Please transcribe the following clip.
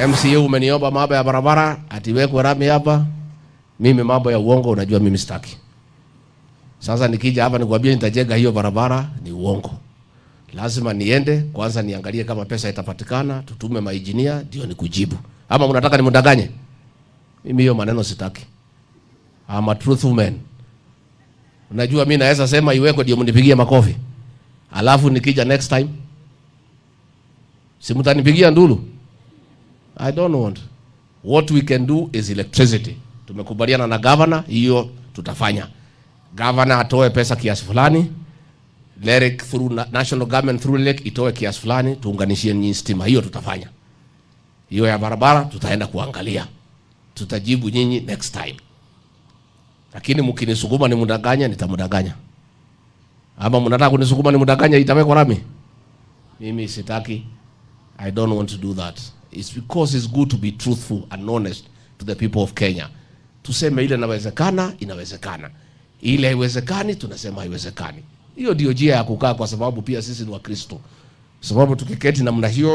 MCA umeniomba mambo ya barabara atiwekwe rami hapa. Mimi mambo ya uongo unajua mimi sitaki. Sasa nikija hapa nikwambie nitajenga hiyo barabara ni uongo. Lazima niende kwanza niangalie kama pesa itapatikana, tutume mainjinia ndio nikujibu. Ama mnataka nimdanganye? Mimi hiyo maneno sitaki. I'm a truthful man. Unajua mimi naweza sema iwekwe ndio mnipigie makofi. Alafu nikija next time si mtanipigia ndulu? I don't want. What we can do is electricity. Tumekubaliana na governor, hiyo tutafanya. Governor atoe pesa kiasi fulani, LEREC through national government through LEREC itoe kiasi fulani, tuunganishie nyinyi stima, hiyo tutafanya. Hiyo ya barabara tutaenda kuangalia. Tutajibu nyinyi next time. Lakini mkinisukuma nimdanganya, nitamdanganya. Ama mnataka kunisukuma nimdanganya itawekwa rami? Mimi sitaki. I don't want to do that. It's because it's good to be truthful and honest to the people of Kenya. Tuseme ile inawezekana, inawezekana. Ile haiwezekani, tunasema haiwezekani. Hiyo ndio njia ya kukaa, kwa sababu pia sisi ni Wakristo. Sababu tukiketi namna hiyo